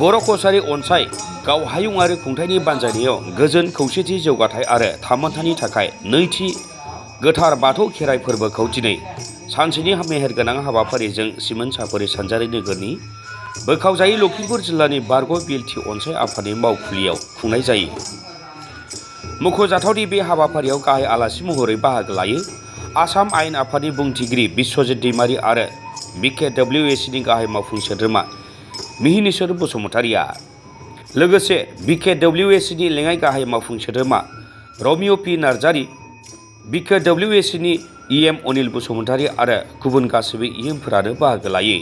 बर' कसारि अनसाय गाव हायुङारि खुंथायनि बानजायनायाव गोजोन खौसेथि जौगाथाय आरो थामोनथानि थाखाय नैथि गोथार बाथौ खेराइ फोरबोखौ दिनै सानसेनि मेहेरगोनां हाबाफारिजों सिमोन सापरि सानजारि नोगोरनि बोखावजायै लखिमपुर जिल्लानि बारग' बिएलटि अनसाय आफादनि मावखुलियाव खुंनाय जायो। मख'जाथावदि बे हाबाफारियाव गाहाय आलासि महरै बाहागो लायो आसाम आयेन आफादनि बुंथिगिरि बिश्वजित दैमारि आरो BKWACनि गाहाय मावफुं सोद्रोमा मिहिनीश्वर बसुमतारिया। लोगोसे BKWACनि लेङाइ गाहाय मावफुं सोद्रोमा Romeo' P Narzary, BKWACनि EM Anil Basumatary आरो गुबुन गासैबो EMफोरानो बाहागो लायो।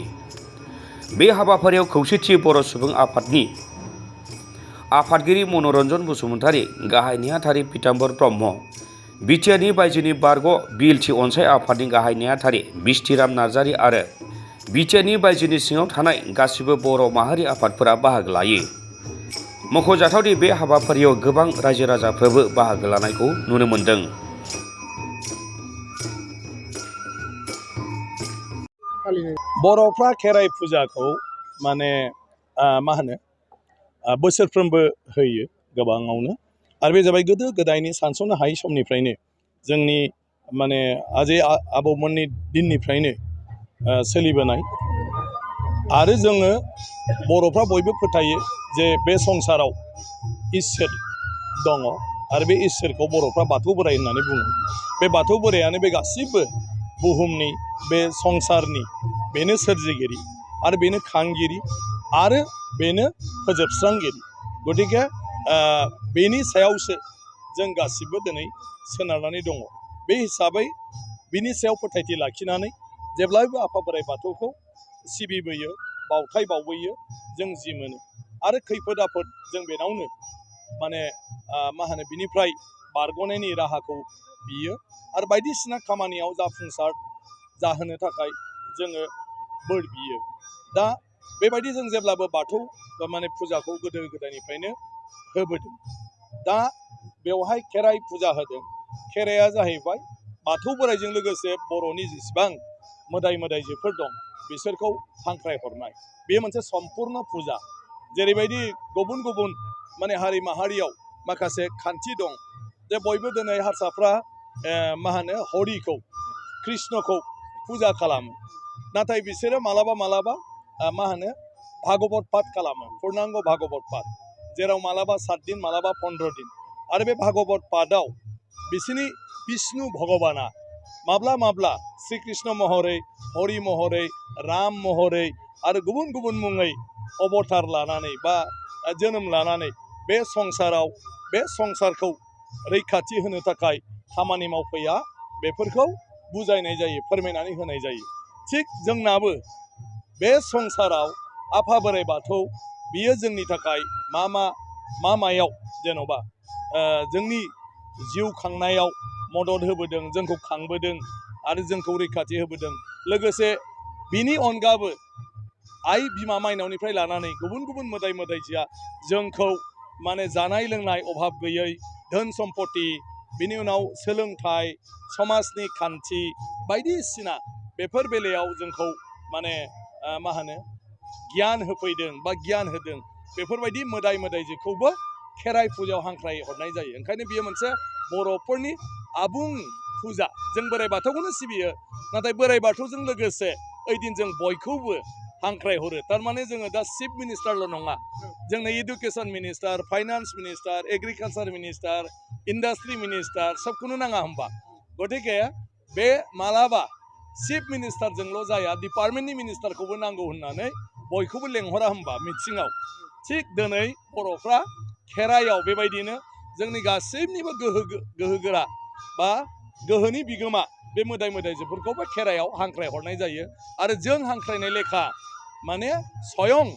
बे हाबाफारियाव खौसेथि बर' सुबुं आफादनि आफादगिरि मनरन्जन बसुमतारि, गाहाय नेहाथारि पीताम्बर ब्रह्म, बिटिआरनि बायजोनि बारग' बिएलटि अनसाय आफादनि गाहाय नेहाथारि बिस्थिराम नार्जारि आरो बिटिआरनि बायजोनि सिङाव थानाय गासिबो बर' माहारि आफादफोरा बाहागो लायो। मख'जाथावदि बे हाबाफारियाव गोबां रायजो राजाफोरबो बाहागो लानायखौ नुनो मोन्दों। बर'फ्रा खेराइ फुजाखौ माने बोसोरफ्रोमबो होयो गोबाङावनो, आरो बे जाबाय गोदो गोदायनि सानस'नो हायै समनिफ्रायनो जोंनि आजै आबौमोननि दिननिफ्रायनो सोलिबोनाय। आरो जोङो बर'फ्रा बयबो फोथायो जे बे संसाराव इसोर दङ, आरो बे इसोरखौ बर'फ्रा बाथौ बोराइ होननानै बुङो। बे बाथौ बोरायानो बे गासिबो बुहुमनि, बे संसारनि बेनो सोरजिगिरि आरो बेनो खांगिरि आरो बेनो फोजोबस्रांगिरि। गतिके बेनि सायावसो जों गासिबो दिनै सोनारनानै दङ। बे हिसाबै बिनि सायाव फोथायथि लाखिनानै जेब्लायबो आफा बोराइ बाथौखौ सिबिबोयो, बावथाय बावबोयो जों जि मोनो। आरो खैफोद आफोद जों बेनावनो बिनिफ्राय बारग'नायनि राहाखौ बियो, आरो बायदिसिना खामानियाव जाफुंसार जाहोनो थाखाय जोङो बोर बियो। दा बेबायदि जों जेब्लाबो बाथौ फुजाखौ गोदो गोदायनिफ्रायनो होबोदों। दा बेवहाय खेराइ फुजा होदों। खेराइया जाहैबाय बाथौ बोराइजों लोगोसे बर'नि जेसेबां मोदाय मोदायजोफोर दं बिसोरखौ हांख्राय हरनाय। बे मोनसे सम्पुर्ण फुजा। जेरैबायदि गुबुन गुबुन हारि माहारियाव माखासे खान्थि दं जे बयबो दिनै हारसाफ्रा हरिखौ, कृष्णखौ फुजा खालामो, नाथाय बिसोरो मालाबा मालाबा भागवत पाठ खालामो, पुर्णांग भागवत पाठ, जेराव मालाबा 7 दिन मालाबा 15 दिन। आरो बे भागवत पाठआव बिसोरनि बिष्णु भगबाना माब्ला माब्ला श्री कृष्ण महरै, हरि महरै, राम महरै आरो गुबुन गुबुन मुङै अबतार लानानै बा जोनोम लानानै बे संसारखौ रैखाथि होनो थाखाय खामानि मावफैया, बेफोरखौ बुजायनाय जायो, फोरमायनानै होनाय जायो। थिग जोंनाबो बे संसाराव आफा बोराइ बाथौ बियो जोंनि थाखाय मायाव जेन'बा जोंनि जिउ खांनायाव मदद होबोदों, जोंखौ खांबोदों आरो जोंखौ रैखाथि होबोदों। लोगोसे बिनि अनगाबो आइ बिमा माइनावनिफ्राय लानानै गुबुन गुबुन मोदाय मोदायजोआ जोंखौ जानाय लोंनाय अभाब गैयै, धोन सम्पति, बिनि उनाव सोलोंथाइ, समाजनि खान्थि बायदिसिना बेफोर बेलायाव जोंखौ गियान होफैदों बा गियान होदों। बेफोरबायदि मोदाय मोदायजोखौबो खेराइ फुजायाव हांख्राय हरनाय जायो। ओंखायनो बियो मोनसे बर'फोरनि आबुं फुजा। जों बोराइ बाथौखौनो सिबियो, नाथाय बोराइ बाथौजों लोगोसे ओइदिन जों बयखौबो हांख्राय हरो। थारमाने जोङो दा चिफ मिनिस्टारल' नङा, जोंनो इडुकेसन मिनिस्टार, फाइनान्स मिनिस्टार, एग्रिकालसार मिनिस्टार, इन्डास्ट्रि मिनिस्टार सबखौनो नाङा होमबा। गतिके बे मालाबा चिफ मिनिस्टारजोंल' जाया, डिपार्टमेन्टनि मिनिस्टारखौबो नांगौ होननानै बयखौबो लेंहरा होमबा मिथिङाव। थिग दिनै बर'फ्रा खेराइयाव बेबायदिनो जोंनि गासैनिबो गोहोगोरा बा गोहोनि बिगोमा बे मोदाय मोदायजोफोरखौबो खेराइयाव हांख्राय हरनाय जायो। आरो जों हांख्रायनाय लेखा स्वयं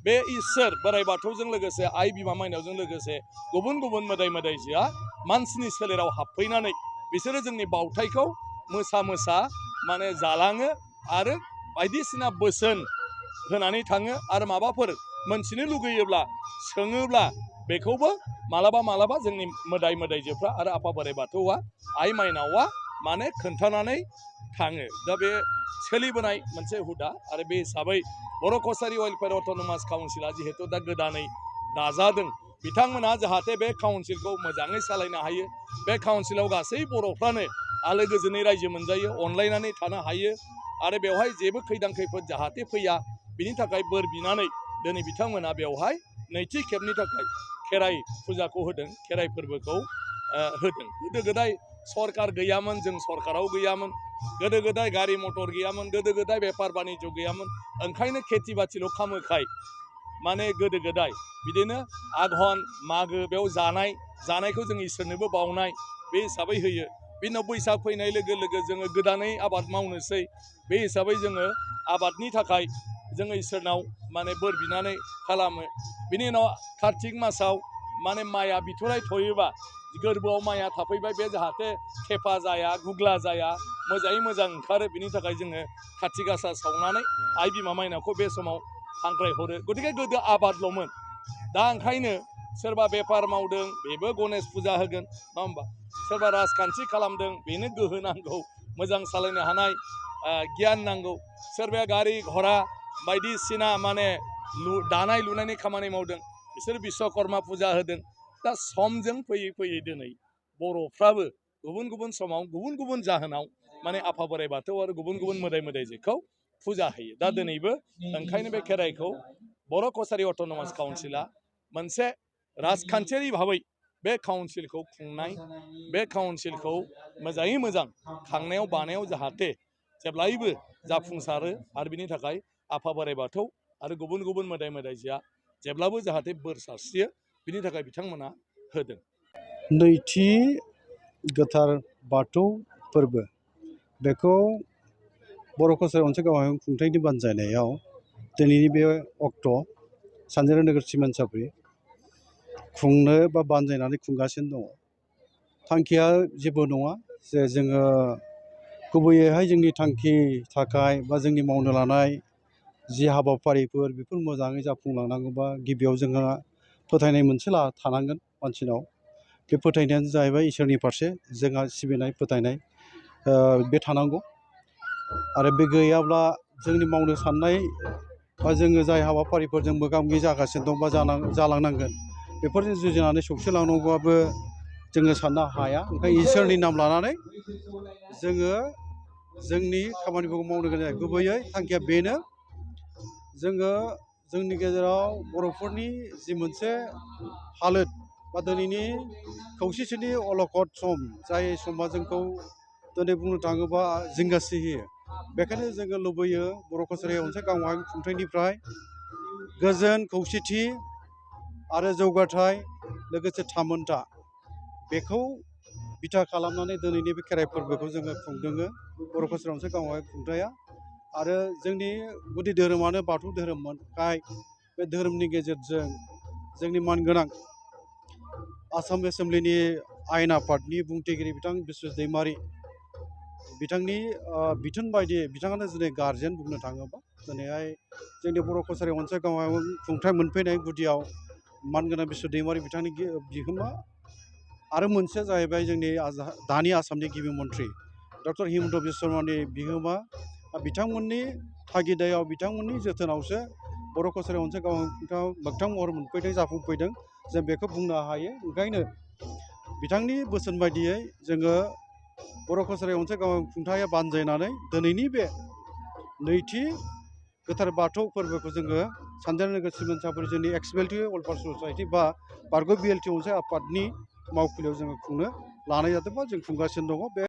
बे इसोर बोराइ बाथौजों लोगोसे आइ बिमा माइनावजों लोगोसे गुबुन गुबुन मोदाय मोदायजोआ मानसिनि सोलेराव हाबफैनानै बिसोरो जोंनि बावथायखौ मोसा मोसा जालाङो आरो बायदिसिना बोसोन होनानै थाङो। आरो माबाफोर मोनथिनो लुगैयोब्ला सोङोब्ला बेखौबो मालाबा मालाबा जोंनि मोदाय मोदायजोफ्रा आरो आफा बोराइ बाथौआ, आइ माइनावा खोन्थानानै थाङो। दा बे सोलिबोनाय मोनसे हुदा आरो बे हिसाबै बर' कसारि वेलफेयार अट'नमास काउन्सिला जिहेतु दा गोदानै दाजादों, बिथांमोना जाहाथे बे काउन्सिलखौ मोजाङै सालायनो हायो, बे काउन्सिलाव गासै बर'फ्रानो आलो गोजोनै रायजो मोनजायो, अनलायनानै थानो हायो आरो बेवहाय जेबो खैदां खैफोद जाहाथे फैया, बिनि थाखाय बोर बिनानै दिनै बिथांमोना बेवहाय नैथि खेबनि थाखाय खेराइ फुजाखौ होदों, खेराइ फोरबोखौ होदों। गोदो गोदाय सरकार गैयामोन, जों सरकाराव गैयामोन, गोदो गोदाय गारि मटर गैयामोन, गोदो गोदाय बेफार बानिज्य गैयामोन, ओंखायनो खेथि बाथिल' खालामोखाय माने गोदो गोदाय बिदिनो आघन मागो बेयाव जानायखौ जों इसोरनोबो बावनाय बे हिसाबै होयो। बिनि उनाव बैसाग फैनाय लोगो लोगो जोङो गोदानै आबाद मावनोसै, बे हिसाबै जोङो आबादनि थाखाय जोङो इसोरनाव माने बोर बिनानै खालामो। बिनि उनाव कार्तिक मासाव माने माइआ बिथराय थयोबा, गोरबोआव माइआ थाफैबाय, बे जाहाथे थेफा जाया, गुग्ला जाया, मोजाङै मोजां ओंखारो, बिनि थाखाय जोङो खाथि गासा सावनानै आइ बिमा माइनावखौ बे समाव हांख्रायहरो। गतिके गोदो आबादल'मोन, दा ओंखायनो सोरबा बेफार मावदों बेबो गणेश फुजा होगोन, नङा होमबा? सोरबा राजखान्थि खालामदों बेनो गोहो नांगौ, मोजां सालायनो हानाय गियान नांगौ, सोरबाया गारि घरा बायदिसिना माने दानाय लुनायनि खामानि मावदों, बिसोर बिश्वकर्मा फुजा होदों। दा समजों फैयै फैयै दिनै बर'फ्राबो गुबुन गुबुन समाव गुबुन गुबुन जाहोनाव माने आफा बोराइ बाथौ आरो गुबुन गुबुन मोदाय मोदायजोखौ फुजा होयो। दा दिनैबो ओंखायनो बे खेराइखौ बर' कसारि अट'नमास काउन्सिला मोनसे राजखान्थियारि भाबै बे काउन्सिलखौ खुंनाय, बे काउन्सिलखौ मोजाङै मोजां खांनायाव बानायाव जाहाथे जेब्लायबो जाफुंसारो आरो बिनि थाखाय आफा बोराइ बाथौ आरो गुबुन गुबुन मोदाय मोदायजोआ जेब्लाबो जाहाथे बोर सारस्रियो, बिनि थाखाय बिथांमोना होदों। नैथि गोथार बाथौ फोरबो बेखौ बर' कसारि अनसाय गावहाय खुंथायनि बानजायनायाव दिनैनि बे अक्ट' सानजारि नोगोर सिमानसाफुरि खुंनो बा बानजायनानै खुंगासिनो दङ। थांखिया जेबो नङा जे जोङो गुबैयैहाय जोंनि थांखि थाखाय बा जोंनि मावनो लानाय जि हाबाफारिफोर बेफोर मोजाङै जाफुंलांनांगौबा गिबियाव जोंहा फोथायनाय मोनसे थानांगोन मानसिनाव। बे फोथायनायानो जाहैबाय इसोरनि फारसे जोंहा सिबिनाय फोथायनाय बे थानांगौ। आरो बे गैयाब्ला जोंनि मावनो साननाय बा जोङो जाय हाबाफारिफोरजों मोगा मोगि जागासिनो दं बा जालांनांगोन, बेफोरजों जुजिनानै सौसिलांनांगौआबो जोङो साननो हाया। ओंखायनो इसोरनि नाम लानानै जोङो जोंनि खामानिफोरखौ मावनो गोनां जायो। गुबैयै थांखिया बेनो, जोङो जोंनि गेजेराव बर'फोरनि जि मोनसे हालोद बा दिनैनि खौसेथिनि अलखद सम, जाय समा जोंखौ दिनै बुंनो थाङोबा जिंगासि होयो। बेखायनो जोङो लुबैयो बर' कसारि अनसाय गावहाय खुंथायनिफ्राय गोजोन खौसेथि आरो जौगाथाय लोगोसे थामोनथा बेखौ बिथा खालामनानै दिनैनि बे खेराइ फोरबोखौ जोङो खुंदोङो। बर' कसारि अनसाय गावहाय खुंथाया आरो जोंनि गुदि धोरोमानो बाथौ धोरोममोनखाय बे धोरोमनि गेजेरजों जोंनि मानगोनां आसाम एसेम्ब्लिनि आयेन आफादनि बुंथिगिरि बिथां बिस्वजित दैमारि बिथांनि बिथोन बायदियै बिथाङानो दिनै गारजेन बुंनो थाङोबा दिनैहाय जोंनि बर' कसारि अनसाय गावहाय खुंथाय मोनफैनाय गुदियाव मानगोनां बिस्वजित दैमारि बिथांनि बिहोमा आरो मोनसेया जाहैबाय जोंनि दानि आसामनि गिबि मन्थ्रि डक्टर हिमन्त बिश्व शर्मानि बिहोमा। बिथांमोननि थागिदायाव बिथांमोननि जोथोनावसो बर' कसारि अनसाय गावहाय मोगथां महर मोनफैदों, जाफुंफैदों, जों बेखौ बुंनो हायो। ओंखायनो बिथांनि बोसोन बायदियै जोङो बर' कसारि अनसाय गावहाय खुंथाया बानजायनानै दिनैनि बे नैथि गोथार बाथौ फोरबोखौ जोङो सानजारि नोगोर सिमानसाफुरि जोंनि एक्स बिएलटि वेलफेयार ससाइटि बा बारग' बिएलटि अनसाय आफादनि मावखुलियाव जोङो खुंनो लानाय जादों बा जों खुंगासिनो दङ। बे